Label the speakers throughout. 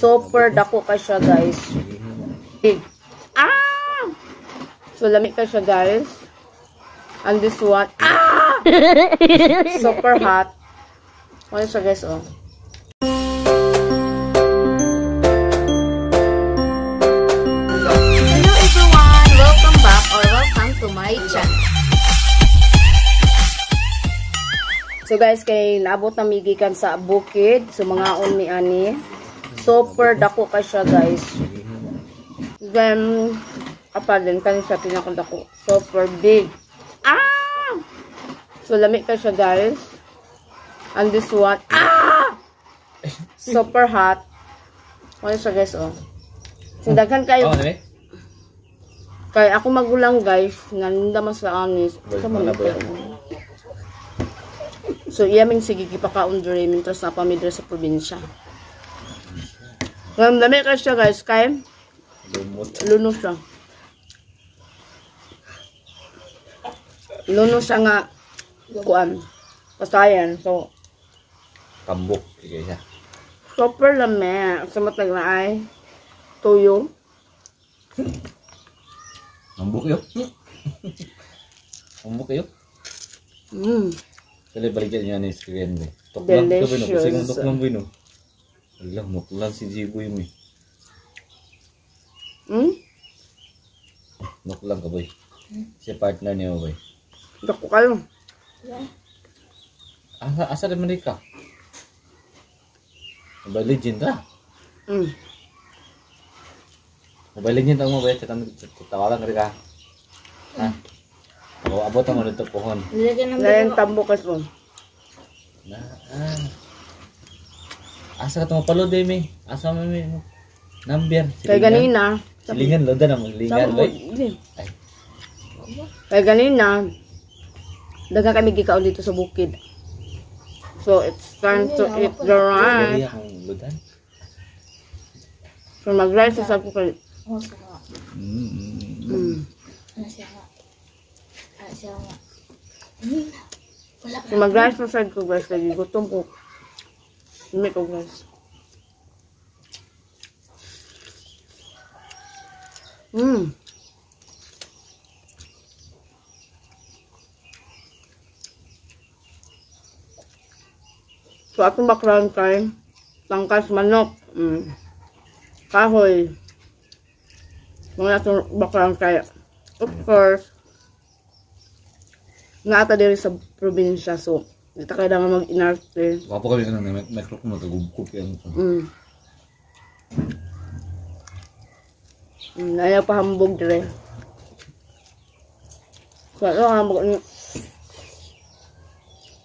Speaker 1: Super dako ka siya, guys. Big. Ah! So lami ka siya, guys. And this one, ah! Super hot. Ano siya, guys, oh.
Speaker 2: Hello everyone! Welcome back or welcome to my channel.
Speaker 1: So guys, kay naabot na migikan sa bukid. So mga mi ani. Super dako ka siya, guys. Then, apa din kani siya pinakadako. Super big. Ah! So lami ka siya, guys. And this one, ah! Super hot. Ano siya, guys, oh. So daghan kayo.
Speaker 3: Oh, dali.
Speaker 1: Kay ako magulang, guys, naninda man sa anis. So iya min sige gipakaon diri mintras na pa mi diri sa probinsya. Ngayon, dami ka siya, guys, kay
Speaker 3: Lumot.
Speaker 1: Luno siya. Luno siya nga kuan. Pasayan. So
Speaker 3: tambok kay siya.
Speaker 1: Super lami. Sa matag na ay tuyo.
Speaker 3: Tambok yo. Tambok yo. Kali balik niya ni screen ni. Tuklang ko ba no?
Speaker 1: Delicious.
Speaker 3: Kasi kung tuklang boy no. Ala, nuklan si Jiboy mi. Nuklang ka boy. Si partner niyo boy.
Speaker 1: Dako kayo.
Speaker 3: Asa asa rin man ka? Mobile Legend ra. Mobile Legend ang mo boy, tawagan ka. Ha? O abot ang dito pohon.
Speaker 1: Lain tambok kas mo.
Speaker 3: Na. Ah. Asa ka tumapalo de mi? Asa man mi? Number.
Speaker 1: Kay ganina.
Speaker 3: Silingan loda na mo silingan boy. Ay.
Speaker 1: Kay ganina. Daga kami gikaon dito sa bukid. So it's time to eat the rice. So mag-rice sa ko kay. So mag-rice sa side ko, guys, kay gutom ko. Hindi ko, guys. So atong background kay tangkas manok, kahoy. Mga atong background kay, of course, nga ata diri sa probinsya, so di ta kailangan mag-inarte.
Speaker 3: Wapo kami nang microphone magagubkob yan.
Speaker 1: Ayaw pa hambog dire. So ito hambog.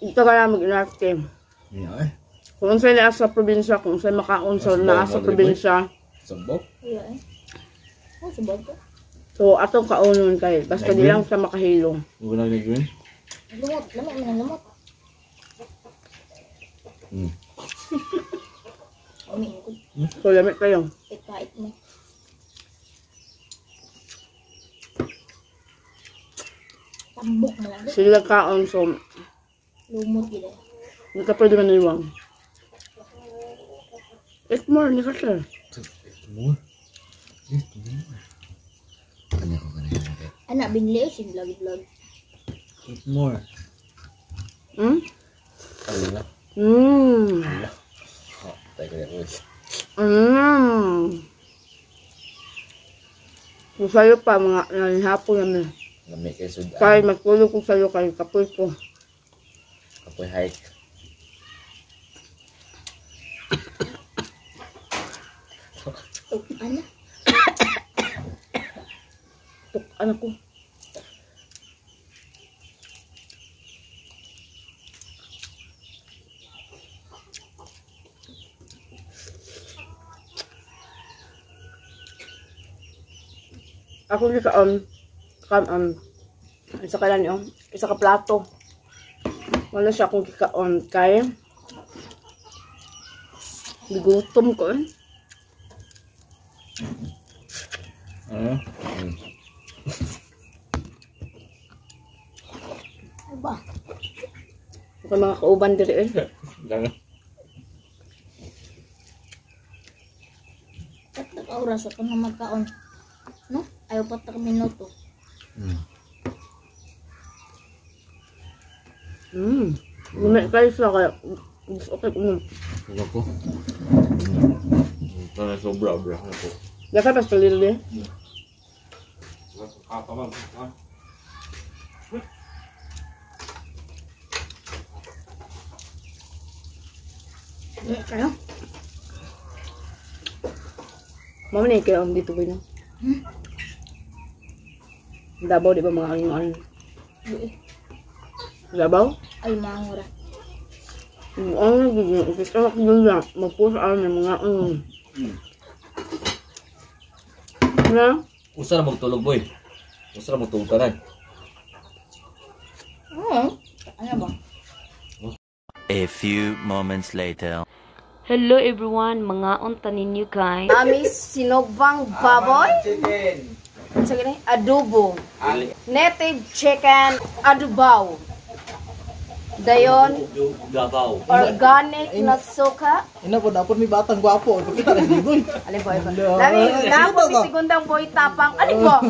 Speaker 1: Ito kailangan mag-inarte.
Speaker 3: Yeah, eh.
Speaker 1: Kung unsay naa sa probinsya, kung unsay makaon sa naa sa probinsya.
Speaker 3: Sabaw?
Speaker 4: Wala eh. Oh, sabaw ko.
Speaker 1: So atong kaonon kay basta di lang sa makahilong.
Speaker 3: Wala na green.
Speaker 4: Lumot, lamok man lumot.
Speaker 1: So lamit kayo.
Speaker 4: Pait mo. Tambok na lang.
Speaker 1: Sila kaon so
Speaker 4: lumot gid.
Speaker 1: Hindi ka pwede maniwang. Eat more, ni ka sir.
Speaker 3: Eat more. Eat more. Kanya ko kanina.
Speaker 4: Anak, binli siya vlog-vlog.
Speaker 3: Eat more. Ala. Ala. Oh, tayo kaya.
Speaker 1: Kung sa'yo pa, mga nanihapon namin.
Speaker 3: Lamig kayo sudan.
Speaker 1: Kaya matulog ko sa'yo kayo, kapoy ko.
Speaker 3: Kapoy hike.
Speaker 4: Ano?
Speaker 1: Tuk, anak ko. Ako di ka, isa ka lang yun, isa ka plato. Wala siya akong kikaon kay gigutom ko eh.
Speaker 4: Ano ba?
Speaker 1: Ito mga kauban diri eh.
Speaker 4: Upat ka oras ako na magkaon. No? Ay, 4 ka minuto.
Speaker 1: Gumit kayo siya kaya gusto ko unom.
Speaker 3: Huwag ko. Para sobra bra ako.
Speaker 1: Dapat pas palili.
Speaker 4: Gumit kayo?
Speaker 1: Mama na kayo ang dito ko yun. Davao, di ba mga ano?
Speaker 4: Di.
Speaker 1: Davao?
Speaker 4: Ay, mangura.
Speaker 1: Ano, gusto ko dun lang. Mag-post ano ng mga ano. Na?
Speaker 3: Usa na magtulog, boy. Usa na magtulog ka na.
Speaker 4: Oo. Ano ba?
Speaker 5: A few moments later.
Speaker 2: Hello everyone, mga unta ninyo guys.
Speaker 1: Ami sinugbang baboy.
Speaker 3: Chicken.
Speaker 1: Sa gani? Adobo. Native chicken adobo. Dayon,
Speaker 3: Davao.
Speaker 1: Organic na suka.
Speaker 6: Ina po, dapat may batang gwapo. Pagkita na sigoy.
Speaker 1: Alin po, alin po. Lami, napo si segundang boy tapang. Alin po?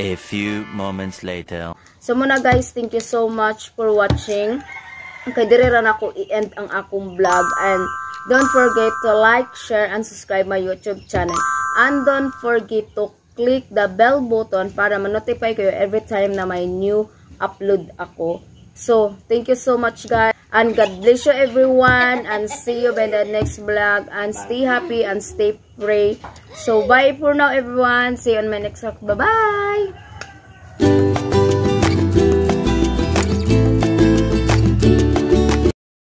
Speaker 5: A few moments later.
Speaker 1: So muna guys, thank you so much for watching. Okay, diri ra nako i-end ang akong vlog, and don't forget to like, share, and subscribe my YouTube channel. And don't forget to click the bell button para ma-notify kayo every time na may new upload ako. So, thank you so much guys. And God bless you, everyone, and see you in the next vlog, and stay happy and stay pray. So bye for now, everyone. See you on my next vlog. Bye-bye.